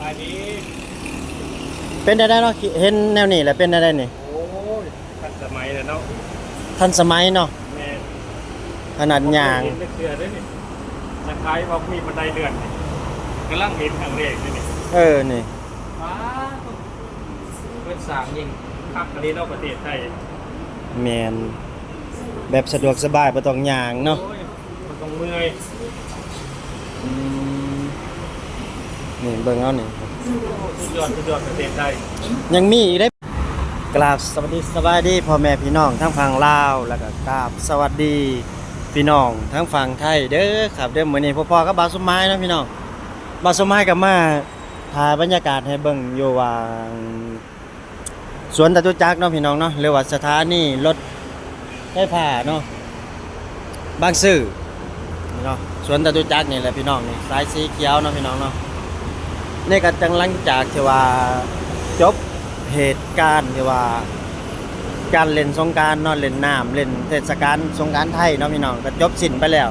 ອັນນີ້ ເປັນໄດ້ໄດເນາະ ເຫັນແນວນີ້ແລ້ວເປັນໄດ້ໄດນີ້? ໂອ້ຍ ທັນສະໄໝແລ້ວເນາະ. ທັນສະໄໝເນາະ. ແມ່ນ. ຂະໜາດຍ່າງ ບໍ່ເຄີຍເຫັນຈັກເທື່ອເດ້ນີ້. ສະກາຍວອກມີບັນໄດເລື່ອນນີ້ ກຳລັງເຫັນຄັ້ງແລກເດ້ນີ້. ເອີ ນີ້ ວ້າວ ເພິ່ນສ້າງຍິ່ງຄັກອີ່ຫຼີເນາະ ປະເທດໄທ. ແມ່ນ ແບບສະດວກສະບາຍ ບໍ່ຕ້ອງຍ່າງເນາະ. ໂອ້ຍ ບໍ່ຕ້ອງເມື່ອຍ. ອືມ ນີ້ເບິ່ງເອົານີ້ ສຸດຍອດ ສຸດຍອດ ປະເທດໄທ ຍັງມີອີກເດ້. ກາບສະຫວັດດີ ສະບາຍດີພໍ່ແມ່ພີ່ນ້ອງທາງຝັ່ງລາວ ແລ້ວກໍກາບສະຫວັດດີພີ່ນ້ອງທາງຝັ່ງໄທເດີຄັບເດີ. ມື້ນີ້ພົບພໍ້ກັບບ່າວສົມໝາຍເນາະພີ່ນ້ອງ. ບ່າວສົມໝາຍກໍມາຖ່າຍບັນຍາກາດໃຫ້ເບິ່ງຢູ່ວ່າ ສວນຈະຕຸຈັກເນາະພີ່ນ້ອງເນາະ ຫຼືວ່າສະຖານີລົດໄຟຟ້າເນາະ ບາງຊື່ເນາະ. ສວນຈະຕຸຈັກນີ້ແຫຼະພີ່ນ້ອງ ນີ້ສາຍສີຂຽວເນາະພີ່ນ້ອງເນາະ. ນີ້ກໍຈັງຫຼັງຈາກທີ່ວ່າຈົບເຫດການທີ່ວ່າການຫຼິ້ນສົງການເນາະ ຫຼິ້ນນ້ຳ ຫຼິ້ນເທດສະການສົງການໄທເນາະພີ່ນ້ອງ ກໍຈົບສິ້ນໄປແລ້ວ.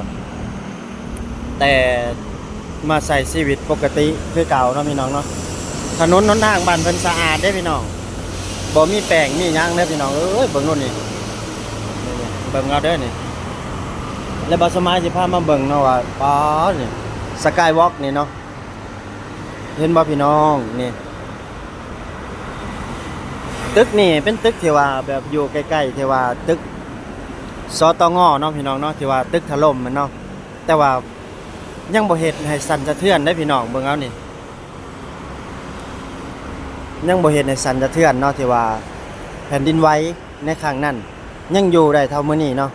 ແຕ່ມາໃຊ້ຊີວິດປົກກະຕິຄືເກົ່າເນາະພີ່ນ້ອງເນາະ. ຖະໜົນຫົນທາງບ້ານເພິ່ນສະອາດເດ້ພີ່ນ້ອງ ບໍ່ມີແປ້ງມີຫຍັງເດີພີ່ນ້ອງເອີຍ. ເບິ່ງໂລດນີ້ ເບິ່ງເອົາເດີນີ້. ແລ້ວບ່າວສົມໝາຍຊິພາມາເບິ່ງເນາະວ່າ ປາດ ນີ້ ສະກາຍວອກນີ້ເນາະ ເຫັນບໍ່ພີ່ນ້ອງ? ນີ້ ຕຶກນີ້ເປັນຕຶກທີ່ວ່າແບບຢູ່ໃກ້ໆ ທີ່ວ່າຕຶກ ສຕງ ເນາະພີ່ນ້ອງເນາະ ທີ່ວ່າຕຶກຖະຫຼົ່ມຫັ້ນເນາະ. ແຕ່ວ່າຍັງບໍ່ເຮັດໃຫ້ສັ່ນສະເທືອນເດ້ພີ່ນ້ອງ. ເບິ່ງເອົານີ້ ຍັງບໍ່ເຮັດໃຫ້ສັ່ນສະເທືອນເນາະ ທີ່ວ່າແຜ່ນດິນໄຫວໃນຄັ້ງນັ້ນ ຍັງຢູ່ໄດ້ເທົ່າມື້ນີ້ເນາະ.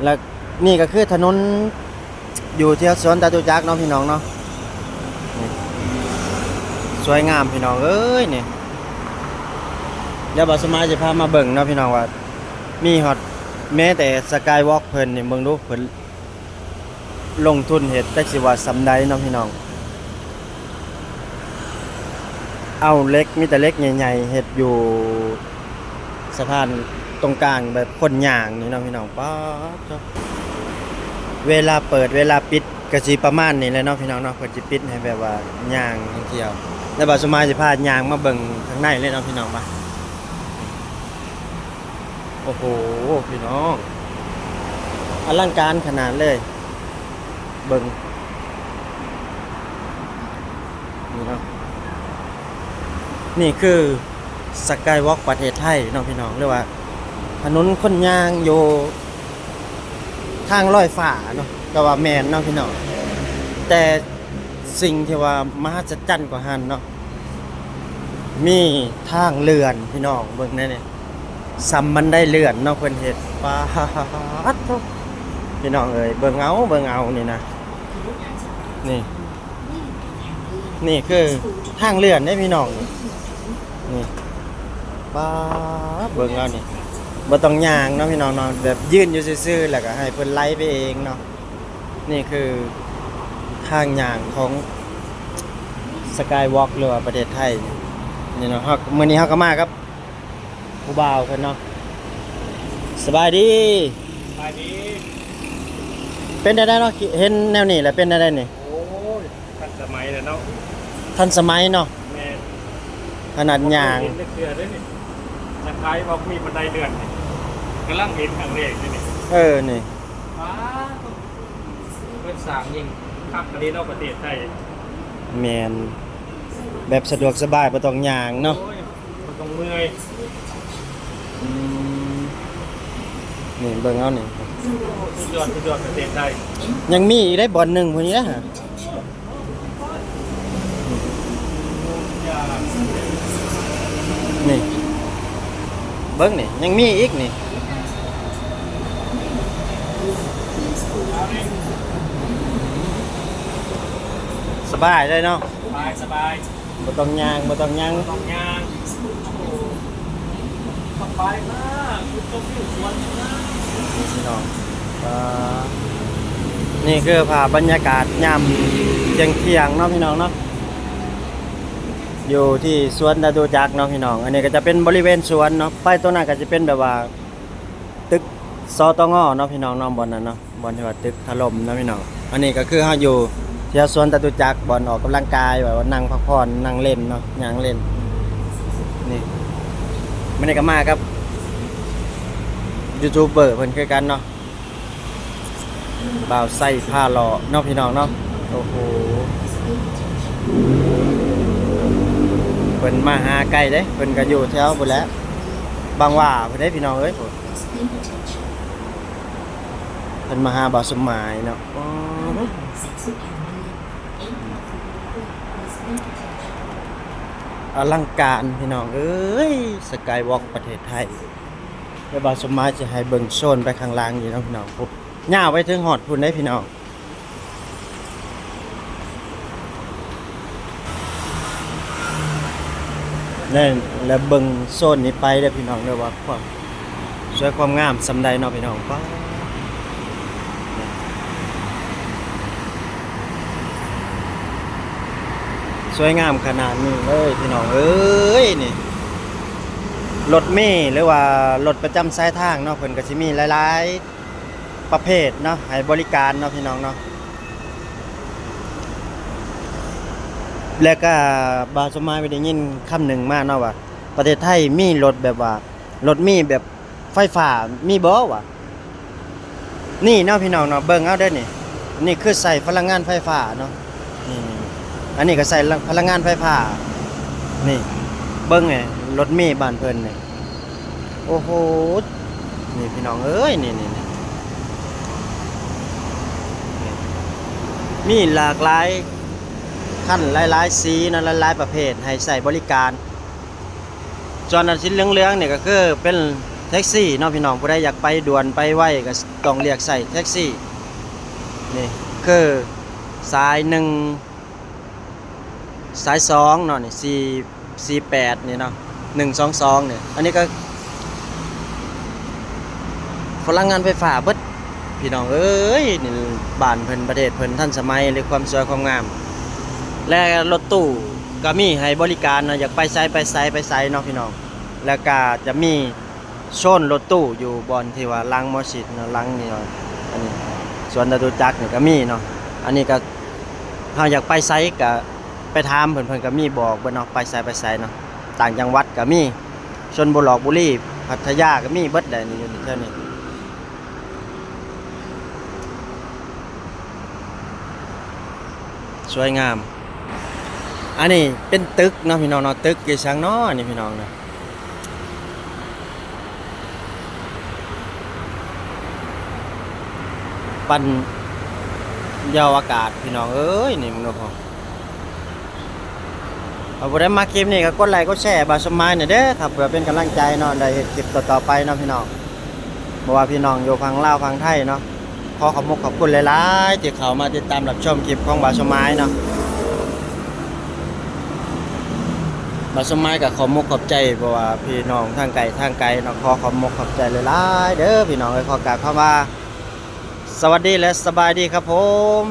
ແລະ ນີ້ກໍຄືຖະໜົນຢູ່ແຖວສວນຈະຕຸຈັກເນາະພີ່ນ້ອງເນາະ. ນີ້ ສວຍງາມພີ່ນ້ອງເອີຍນີ້. ດຽວບ່າວສົມໝາຍຊິພາມາເບິ່ງເນາະພີ່ນ້ອງວ່າ ມີຮອດແມ້ແຕ່ສະກາຍວອກເພິ່ນນີ້ ເບິ່ງດູ ເພິ່ນ ລົງທຶນເຮັດຈັກຊິວ່າສ່ຳໃດເນາະພີ່ນ້ອງ. ເອົາເຫຼັກ ມີແຕ່ເຫຼັກໃຫຍ່ໆ ເຮັດຢູ່ສະພານຕົງກາງແບບຄົນຍ່າງນີ້ເນາະພີ່ນ້ອງ. ປາດໂທ້ ເວລາເປີດເວລາປິດກໍຊິປະມານນີ້ແຫຼະເນາະພີ່ນ້ອງເນາະ. ເພິ່ນຊິປິດໃຫ້ແບບວ່າຍ່າງທ່ອງທ່ຽວ ແລ້ວບ່າວສົມໝາຍຊິພາຍ່າງມາເບິ່ງຂ້າງໃນເລີຍເນາະພີ່ນ້ອງ. ມາ ໂອ້ໂຫ ພີ່ນ້ອງ ອະລັງການຂະໜາດເລີຍ ເບິ່ງ ນີ້ເນາະ. ນີ້ຄືສະກາຍວອກປະເທດໄທເນາະພີ່ນ້ອງ ຫຼືວ່າຖະໜົນຄົນຍ່າງຢູ່ ທາງລອຍຟ້າເນາະ ກໍວ່າແມ່ນເນາະພີ່ນ້ອງ. ແຕ່ສິ່ງທີ່ວ່າມະຫັດສະຈັນກວ່າຫັ້ນເນາະ ມີທາງເລື່ອນພີ່ນ້ອງ ເບິ່ງແດ່ນີ້ ສ່ຳບັນໄດເລື່ອນເນາະ ເພິ່ນເຮັດ. ປາດໂທ້ ພີ່ນ້ອງເອີຍ ເບິ່ງເອົາ ເບິ່ງເອົານີ້ນະ ນີ້ ນີ້ຄືທາງເລື່ອນເດ້ພີ່ນ້ອງ ນີ້ ນີ້ ປາດ ເບິ່ງເອົານີ້ ບໍ່ຕ້ອງຍ່າງເນາະພີ່ນ້ອງເນາະ ແບບຢືນຢູ່ຊື່ໆ ແລ້ວກໍໃຫ້ເພິ່ນໄຫຼໄປເອງເນາະ. ນີ້ຄືທາງຍ່າງຂອງສະກາຍວອກ ຫຼືວ່າປະເທດໄທນີ້ເນາະ. ເຮົາ ມື້ນີ້ເຮົາກໍມາກັບຜູ້ບ່າວເພິ່ນເນາະ. ສະບາຍດີ ສະບາຍດີ. ເປັນໄດ້ໄດເນາະ ເຫັນແນວນີ້ແລ້ວເປັນໄດ້ໄດນີ້? ໂອ້ຍ ທັນສະໄໝແລ້ວເນາະ. ທັນສະໄໝເນາະ. ແມ່ນ. ຂະໜາດຍ່າງ ບໍ່ເຄີຍເຫັນຈັກເທື່ອເດ້ນີ້. ສະກາຍວອກມີບັນໄດເລື່ອນນີ້ ກຳລັງເຫັນຄັ້ງແລກເດ້ນີ້. ເອີ ນີ້ ວ້າວ ເພິ່ນສ້າງຍິ່ງຄັກອີ່ຫຼີເນາະ ປະເທດໄທ. ແມ່ນ ແບບສະດວກສະບາຍ ບໍ່ຕ້ອງຍ່າງເນາະ. ໂອ້ຍ ບໍ່ຕ້ອງເມື່ອຍ. ອືມ ນີ້ເບິ່ງເອົານີ້ ສຸດຍອດ ສຸດຍອດ ປະເທດໄທ. ຍັງມີອີກໄດ໋ບ່ອນໜຶ່ງພຸ້ນນີ້ນະ. ນີ້ ເບິ່ງນີ້ ຍັງມີອີກນີ້. ສະບາຍເລີຍເນາະ. ສະບາຍ ສະບາຍ. ບໍ່ຕ້ອງຍ່າງ ບໍ່ຕ້ອງຫຍັງ ບໍ່ຕ້ອງຍ່າງ. ໂອ້ ສະບາຍມາກ ຈຸດຊົມວິວສວນງາມ. ພີ່ນ້ອງ ອ່າ ນີ້ຄືພາບບັນຍາກາດຍາມທ່ຽງໆ ເນາະ ພີ່ນ້ອງເນາະ ຢູ່ທີ່ສວນຈະຕຸຈັກເນາະ ພີ່ນ້ອງ. ອັນນີ້ກໍຈະເປັນບໍລິເວນສວນເນາະ ໄປຕົງນັ້ນກໍຈະເປັນແບບວ່າຕຶກ ສຕງ ເນາະ ພີ່ນ້ອງເນາະ ບ່ອນນັ້ນເນາະ. ບ່ອນທີ່ວ່າຕຶກຖະຫຼົ່ມເນາະພີ່ນ້ອງ. ອັນນີ້ກໍຄືເຮົາຢູ່ແຖ ແຖວສວນຈະຕຸຈັກ ບ່ອນອອກກຳລັງກາຍ ແບບວ່ານັ່ງພັກຜ່ອນ ນັ່ງເລ່ນເນາະ ຍ່າງເລ່ນ. ນີ້ ມື້ນີ້ກໍມາກັບຢູທູບເບີເພິ່ນຄືກັນເນາະ ບ່າວໄຊພາເລາະເນາະ ພີ່ນ້ອງເນາະ. ໂອ້ໂຫ ເພິ່ນມາຫາໄກເດ້ ເພິ່ນກໍຢູ່ແຖວພຸ້ນແຫຼະ ບາງຫວ້າພຸ້ນເດ້ ພີ່ນ້ອງເອີຍ ເພິ່ນມາຫາບ່າວສົມໝາຍເນາະ. ອໍ ອະລັງການ ພີ່ນ້ອງເອີຍ ສະກາຍວອກປະເທດໄທ. ແລ້ວບ່າວສົມໝາຍຊິໃຫ້ເບິ່ງໂຊນໄປຂ້າງຫຼັງອີກເນາະ ພີ່ນ້ອງ ຍາວໄປເຖິງຮອດພຸ້ນເດ້ ພີ່ນ້ອງ. ແລ້ວ ແລ້ວເບິ່ງໂຊນນີ້ໄປເດີ ພີ່ນ້ອງເດີ ວ່າຄວາມສວຍຄວາມງາມສ່ຳໃດເນາະ ພີ່ນ້ອງ. ປາດ ສວຍງາມຂະໜາດນີ້ເລີຍ ພີ່ນ້ອງເອີຍ. ນີ້ ລົດເມ ຫຼືວ່າລົດປະຈຳສາຍທາງເນາະ ເພິ່ນກໍຊິມີຫຼາຍໆ ປະເພດເນາະ ໃຫ້ບໍລິການເນາະ ພີ່ນ້ອງເນາະ. ແລ້ວກະບ່າວສົມໝາຍໄປໄດ້ຍິນຄຳໜຶ່ງມາເນາະວ່າ ປະເທດໄທມີລົດແບບວ່າ ລົດມີແບບໄຟຟ້າມີບໍ່ວະ? ນີ້ເນາະ ພີ່ນ້ອງເນາະ ເບິ່ງເອົາເດີນີ້ ນີ້ຄືໃຊ້ພະລັງງານໄຟຟ້າເນາະ. ນີ້ໆໆ ອັນນີ້ກໍໃຊ້ພະລັງງານໄຟຟ້າ. ນີ້ ເບິ່ງແດ່ ລົດເມບ້ານເພິ່ນນີ້. ໂອ້ໂຫ ນີ້ພີ່ນ້ອງເອີຍ ນີ້ໆໆ ມີຫຼາກຫຼາຍຄັນ ຫຼາຍໆສີເນາະ ຫຼາຍໆປະເພດໃຫ້ໃຊ້ບໍລິການ. ສ່ວນອັນສີເຫຼືອງໆນີ້ກໍຄືເປັນແທັກຊີເນາະ ພີ່ນ້ອງ ຜູ້ໃດຢາກໄປດ່ວນໄປໄວກໍຕ້ອງລຽກໃຊ້ແທັກຊີ. ນີ້ຄືສາຍໜຶ່ງ ສາຍສອງເນາະ ນີ້ ສີ່ ສີ່ແປດນີ້ເນາະ ໜຶ່ງສອງສອງນີ້ ອັນນີ້ກໍພະລັງງານໄຟຟ້າເບິດ ພີ່ນ້ອງເອີຍ. ນີ້ບ້ານເພິ່ນ ປະເທດເພິ່ນທັນສະໄໝ ຫຼືຄວາມສວຍຄວາມງາມ ແລະລົດຕູ້ກໍມີໃຫ້ບໍລິການເນາະ ຢາກໄປໃສໄປໃສໄປໃສເນາະ ພີ່ນ້ອງ. ແລ້ວກໍຈະມີ ໂຊນລົດຕູ້ຢູ່ບ່ອນທີ່ວ່າຫຼັງໝໍຊິດເນາະ ຫຼັງນີ້ເນາະ ອັນນີ້ສວນຈະຕຸຈັກນີ້ກໍມີເນາະ. ອັນນີ້ກໍເຮົາຢາກໄປໃສກໍໄປຖາມເພິ່ນ ເພິ່ນກໍມີບອກເບິດເນາະ ໄປໃສໄປໃສເນາະ. ຕ່າງຈັງຫວັດກໍມີ ຊົນບຸ ລອບບຸລີ ພັດທະຍາກໍມີເບິດແຫຼະ ນີ້ຢູ່ແຖວນີ້. ສວຍງາມ. ອັນນີ້ເປັນຕຶກເນາະ ພີ່ນ້ອງເນາະ ຕຶກອີ່ຫຍັງເນາະ ອັນນີ້ ພີ່ນ້ອງເນາະ. ປັ່ນເຍົາອາກາດ ພີ່ນ້ອງເອີຍ ນີ້ເບິ່ງດູ. ຖ້າຜູ້ໃດມັກຄລິບນີ້ກໍກົດໄລກົດແຊໃຫ້ບ່າວສົມໝາຍແດ່ເດີຄັບ ເພື່ອເປັນກຳລັງໃຈເນາະ ໄດ້ເຮັດຄລິບຕໍ່ໆໄປເນາະ ພີ່ນ້ອງ. ບໍ່ວ່າພີ່ນ້ອງຢູ່ຝັ່ງລາວຝັ່ງໄທເນາະ ຂໍຂອບມຸກຂອບຄຸນຫຼາຍໆ ທີ່ເຂົ້າມາຕິດຕາມຮັບຊົມຄລິບຂອງບ່າວສົມໝາຍເນາະ. ບ່າວສົມໝາຍກໍຂອບມຸກຂອບໃຈ ເພາະວ່າພີ່ນ້ອງທາງໄກທາງໄກເນາະ ຂໍຂອບມຸກຂອບໃຈຫຼາຍໆເດີ ພີ່ນ້ອງເອີຍ. ຂໍກາບຄຳວ່າ ສະຫວັດດີ ແລະ ສະບາຍດີຄັບຜົມ.